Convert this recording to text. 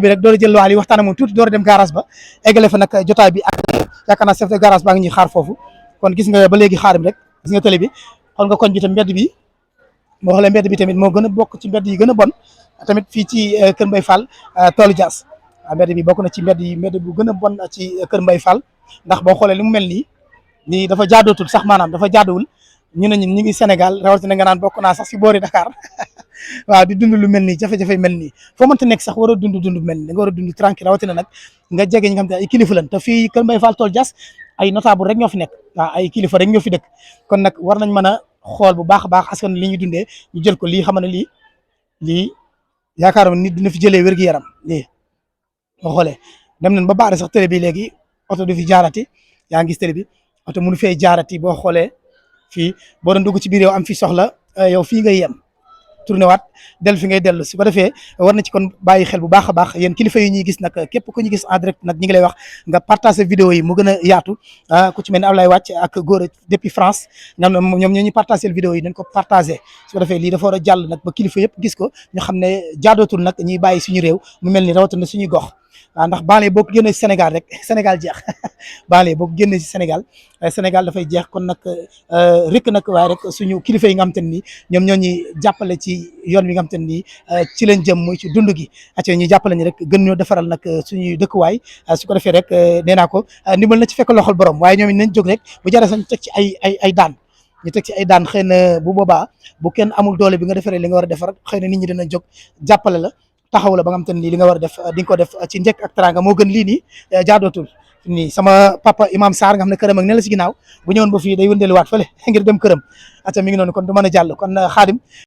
bi rek door a jël waal yi waxtaan ak moom tuuti door a dem garage ba eggale fa nag jotaay bi ak yaakaar naa chef de garage baa ngi ñuy xaar foofu kon gis nga ba léegi xaarim rek gis nga télé bi xool nga koñ bi tam mbedd bi moo xoolee mbedd bi tamit moo gën a bokk ci mbedd yi gën a bon tamit fii ci Kër Mbaye Fall toolu Dias mbedd bi bokk na ci mbedd bu gën a bon ci Kër Mbaye Fall ndax boo xoolee li mu mel nii dafa jaadootul sax maanaam dafa jaaduwul ñu ne ñun ñu ngi Sénégal rawatina nga naan bokk naa sax si boori Dakar waaw di dund lu mel nii jafe-jafe mel nii foo mënta nekk sax war a dund mel nii da nga war a dund tranquille rawatina nag nga jege ñi nga xam te ay kilifa lan te fii Kër Mbaye Fall tool Dias ay notable rek ñoo fi nekk waaw ay kilifa rek ñoo fi dëkk kon nag war nañ mën a xool bu baax a baax askan li ñuy dundee ñu jël ko lii xam ne lii yaakaar nit dina fi jëlee wér-gu-yaram lii boo xoolee dem nañ ba baare sax télé bi léegi oto du fi jaarati yaa ngi gis télé bi oto mënu fee jaarati boo xoolee fii boo doon dugg ci biir yow am fi soxla yow fii ngay yem tourné waat dellu fi ngay dellu si ba defee war na ci kon bàyyi xel bu baax a baax yéen kilifa yi ñuy gis nag képp ku ñu gis en direct nag ñi ngi lay wax nga partagé vidéo yi mu gën a yaatu ku ci mel ne Ablaye Wàcc ak góor depuis France ñoom ñoo ñu partagé vidéo yi dañ ko partagé su ko defee lii dafa war a jàll nag ba kilifa yëpp gis ko ñu xam ne jaadootul nag ñuy bàyyi suñu réew mu mel ni rawatina suñuy gox waaw ndax banlieue boo ko génnee si Sénégal rek Sénégal jeex banlieue boo ko génnee si Sénégal dafay jeex kon nag rek nag waaye rek suñu kilifa yi nga xam te ne nii ñoom ñoo ñuy jàppale ci yoon wi nga xam te ne nii ci lañ jëm muy ci dund gi acca ñu jàppale ñu rek gën ñoo defaral nag suñuy dëkkuwaay su ko defee rek nee naa ko ndimbal na ci fekk loxol borom waaye ñoom it nañ jóg rek bu jaree sax ñu teg ci ay daan ñu teg ci ay daan xëy na bu boobaa bu kenn amul doole bi nga defaree li nga war a defar xëy na nit ñi dina jóg jàppale la taxaw la ba nga xam te ne nii li nga war a def di nga ko def ci njëkk ak teranga moo gën lii nii jaadootul nii sama papa Imam Sarr nga xam ne këram ak ne la si ginnaaw bu ñëwoon ba fii day wëndeeluwaat fële ngir dem këram ata mi ngi noonu kon du mën a jàll kon Xaadim